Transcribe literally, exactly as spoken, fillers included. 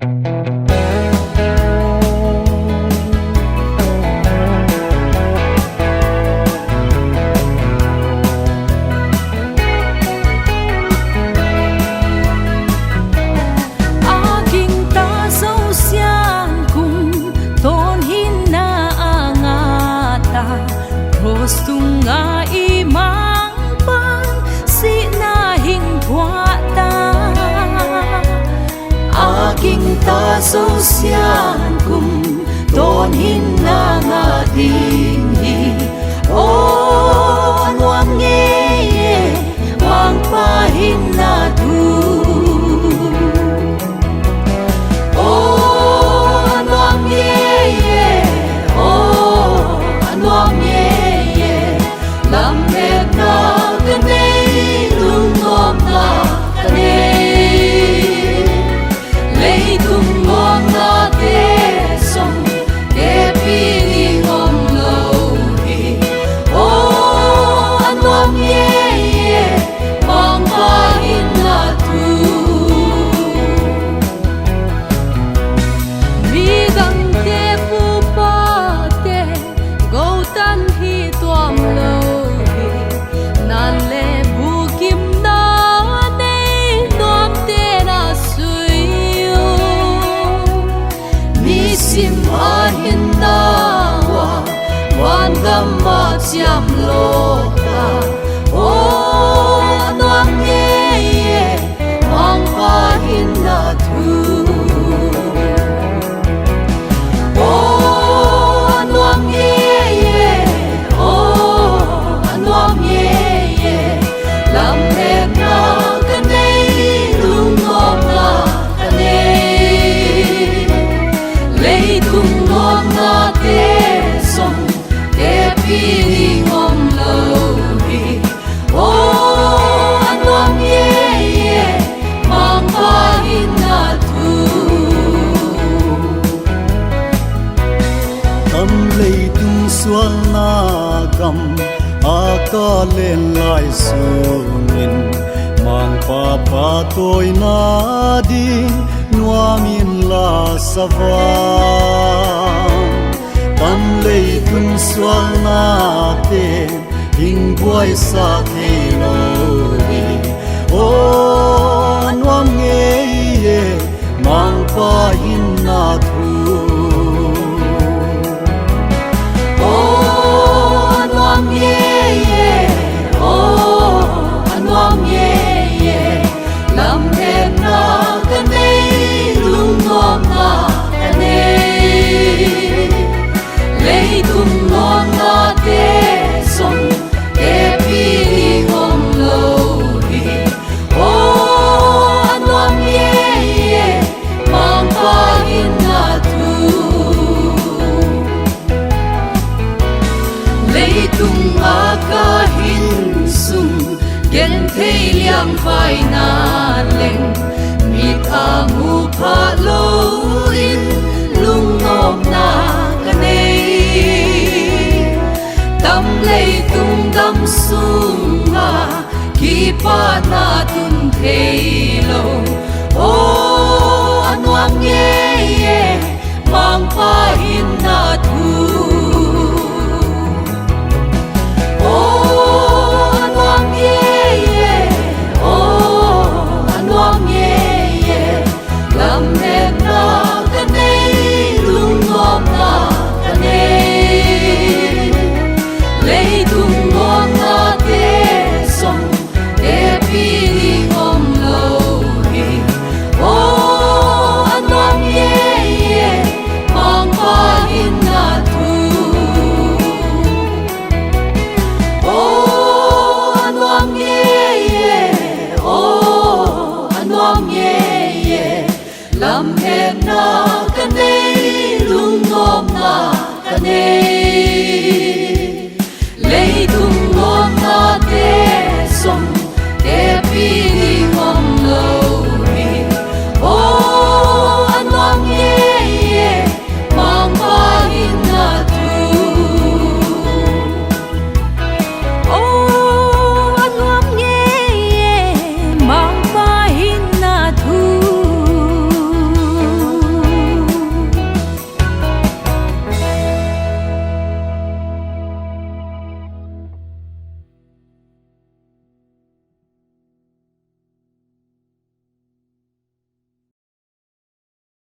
A gingta zosia'n kum tawn hinna a nga ta, cross tung a i mangpa'n sihna hing pua ta. A gingta zosia'n kum tawn hinna nga ding hi, aw nuam ngei e, Mangpa hinna thu. Aw nuam ngei e, aw nuam ngei e, lametna ka nei, lungnuamna ka nei. Leitung nuamnate sung, tepi ding um lo hi. Aw nuam ngei e, Mangpa hinna thu. Mi dangte pupate gotan hi tuam lo hi, nan le bukimna nei nuamte na sui u. Nisim a hinna ua, van gam a chiam lo ta, aw nuam ngei e, Mangpa hinna thu. Aw nuam ngei e, aw nuam ngei e, lametna ka nei, lungnuamna ka nei. Leitung nuamnate sung, tepi ding um lo hi. Aw nuam ngei e, Mangpa hinna thu. Tam leitung sualna gam a ka len lai sung in, Mangpa patawina ding nuam in la sa va. Tam leitung sualnate hing buaisak thei lo hi, aw nuam ngei e, Mangpa hinna thu. Aw nuam ngei e, aw nuam ngei e, lametna ka nei, lungnuamna ka nei. Leitung nuamnate sung, tepi ding um lo hi. Aw nuam ngei e, Mangpa hinna thu. Leitung a ka hin sung, genthei liangvaina leng, mit a mu phat lo in, lungnuamna ka nei. Tam leitung gam sung a, kipakna tun thei lo, aw nuam ngei e, Mangpa hin